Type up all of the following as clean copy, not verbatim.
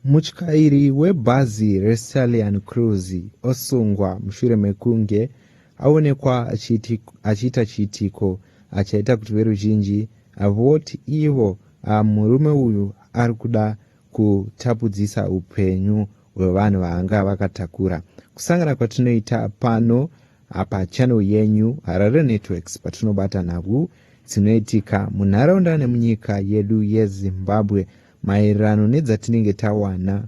Mutyairi webhazi reStallion Cruise osungwa mushure mekunge aonekwa achiita chiitiko chaita kuti veruzhinji voti ivo murume uyu ari kuda kutapudzisa upenyu hwevanhu vaanga vakatakura. Kusangana kwatinoita pano pachannel yenyu Harare Networks, patinobata nhau dzinoitika munharaunda nemunyika yedu yeZimbabwe maererano nedzatinenge tawana,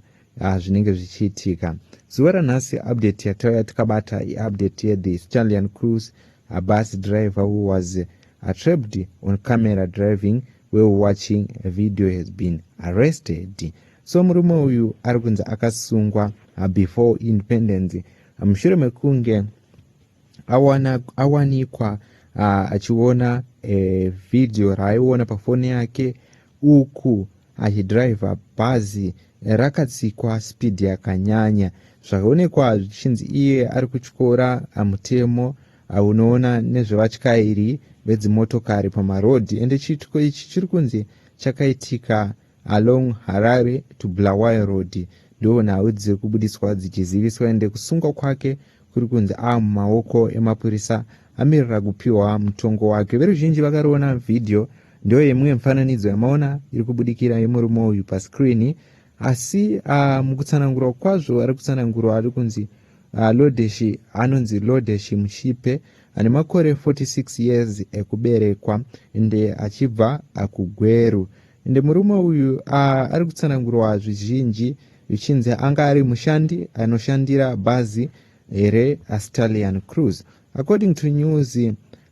zvinenge zvichiitika zuva ranhasi. Update yatauya tikabata iupdate yethe Stallion Cruise bus driver who was trapped on camera driving while watching a video has been arrested. So murume uyu ari kunzi akasungwa before independence, mushure mekunge awanikwa achiona vhidhiyo raaiona pafoni yake uku achidhiraivha bhazi rakatsikwa speed yakanyanya. Zvakaonekwa zvichinzi iye ari kutyora mutemo unoona nezvevatyairi vedzimotokari pamarodhi. Ende chiitiko ichi chiri kunzi chakaitika along Harare to Bulawayo Road. Ndo nhau dziri kubudiswa dzichiziviswa. Ende kusungwa kwake kuri kunzi ava mumaoko emapurisa, amirira kupiwa mutongo wake. Veruzhinji vakariona vhidhiyo, ndo yemumwe mifananidzo yamaona iri kubudikira yemurume uyu pascreen. Asi mukutsanangurwa kwazvo ari kutsanangurwa, ari kunzi Lodeshi, anonzi Lodeshi Mushipe, ane makore 46 years ekuberekwa, ende achibva kuGweru. Ende murume uyu ari kutsanangurwa zvizhinji zvichinzi anga ari mushandi anoshandira bhazi reStallion Cruise. According to news,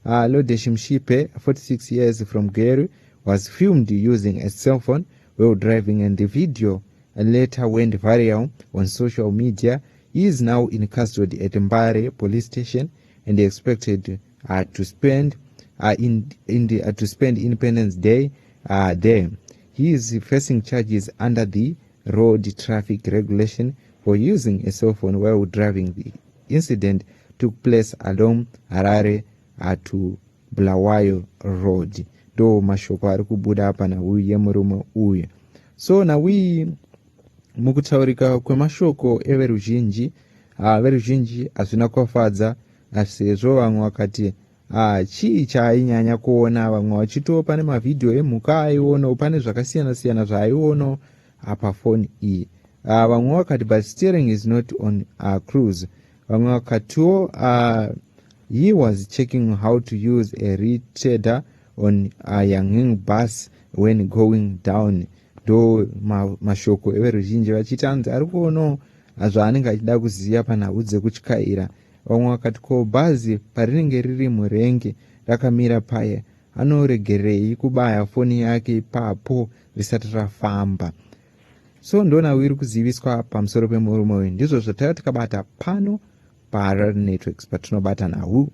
Lodesh Mshipe, 46 years, from Gweru, was filmed using a cell phone while driving, and the video later went viral on social media. He is now in custody at Mbare Police Station and expected to spend Independence Day there. He is facing charges under the road traffic regulation for using a cell phone while driving. The incident took place along Harare to Bulawayo Road. Ndo mashoko ari kubuda panhau yemurume uyu. So nhau iyi, mukutaurika kwemashoko everuzhinji, veruzhinji hazvina kuvafadza, sezvo vamwe vakati, chii chaainyanya kuona? Vamwe vachitiwo pane mavhidhiyo emhuka aionawo, pane zvakasiyana-siyana zvaaionawo pafoni iyi. Vamwe vakati, "But steering is not on cruise." Vamwe vakatiwo, "He was checking how to use a retarder on a yanking bus when going down." Ndo mashoko everuzhinji vachiti anzi ari kuonawo zvaanenge achida kuziva panhau dzekutyaira. Vamwe vakati, ko bhazi parinenge riri murengi rakamira paya, anoregerei kubaya foni yake ipapo risati rafamba? So ndonhau iri kuziviswa pamusoro pemurume uyu. Ndizvo zvataiva tikabata pano paHarare Networks, patinobata nhau.